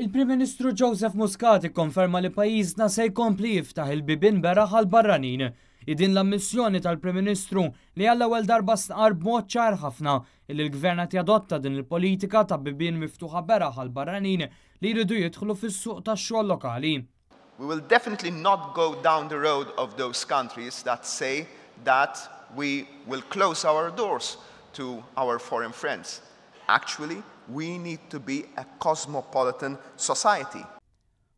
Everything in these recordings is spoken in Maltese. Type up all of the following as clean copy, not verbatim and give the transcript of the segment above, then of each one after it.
Il-Prim Ministru Joseph Muscat ikkonferma li pajjiżna se jkompli jiftaħ il-bibien beraħ għall-barranin. Hi din l-ammissjoni tal-Prim Ministru li għall-ewwel darba stqarr b'mod ċar ħafna illi l-Gvern qed jadotta din il-politika ta' bibien miftuħa beraħ għall-barranin li jridu jidħlu fis-suq tax-xogħol lokali. We will definitely not go down the road of those countries that say that we will close our doors to our foreign friends. Actually, we need to be a cosmopolitan society.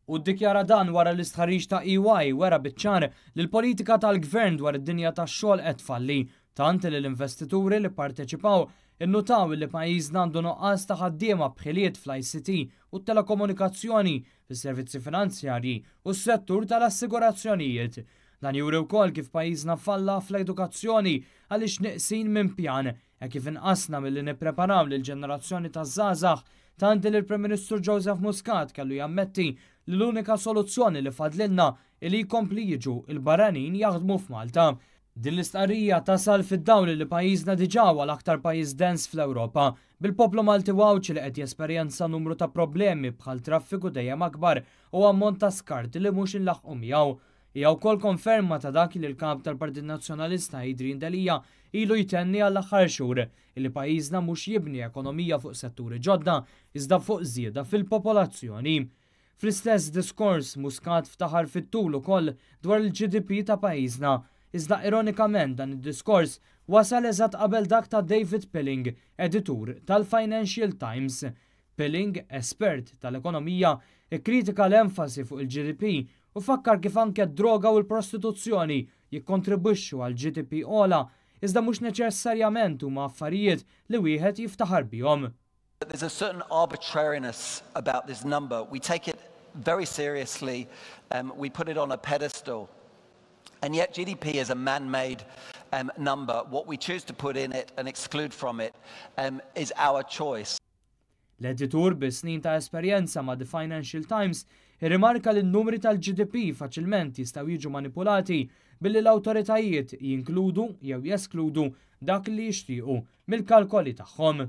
Hu ddikjara dan wara li stħarriġ ta' EY wera biċ-ċar li l-politika tal-Gvern dwar id-dinja tax-xogħol qed tfalli, tant li l-investituri li pparteċipaw innutaw li pajjiżna għandu nuqqas ta' ħaddiema b'ħiliet fl-ICT u t-telekomunikazzjoni, fis-servizzi finanzjarji u s-settur tal-assigurazzjonijiet. Dan juri wkoll kif pajjiżna falla fl-edukazzjoni għaliex neqsin minn pjan hekk kif inqasna milli nippreparaw lill-ġenerazzjoni taż-żgħażagħ, tant li l-Prim Ministru Joseph Muscat kellu jammetti li l-unika soluzzjoni li fadlilna li jkompli jiġu il-barranin jaħdmu f'Malta. Din l-istqarrija tasal fid-dawl li pajjiżna diġà huwa l-aktar pajjiż dens fl-Ewropa, bil-poplu Malti u Għawdxi li qed jesperjenza numru ta' problemi bħal traffiku dejjem akbar u ammont ta' skart li mhux inlaħħqu miegħu. Hija wkoll konferma ta' dak li l-kap tal-Partit Nazzjonalista Adrian Delia ilu jtenni għall-aħħar xhur, illi pajjiżna mhux jibni ekonomija fuq setturi ġodda iżda fuq żieda fil-popolazzjoni. Fl-istess diskors, Muscat ftaħar fit-tul ukoll dwar il-GDP ta' pajjiżna, iżda ironikament dan id-diskors wasal eżatt qabel dak ta' David Pilling, editur tal-Financial Times. Pilling, espert tal-ekonomija, ikkritika l-enfasi fuq il-GDP u fakkar kif anke d-droga u l-prostituzzjoni jikkontribwixxu għal GDP ogħla, iżda mhux neċessarjament huma affarijiet li wieħed jiftaħar bihom. There's a certain arbitrariness about this number. We take it very seriously. We put it on a pedestal. And yet GDP is a man-made number. What we choose to put in it and exclude from it is our choice. L-editur bi snin ta' esperjenza ma' The Financial Times irrimarka li n-numri tal-GDP faċilment jistgħu jiġu manipulati billi l-awtoritajiet jinkludu jew jeskludu dak li jixtiequ mill-kalkoli tagħhom.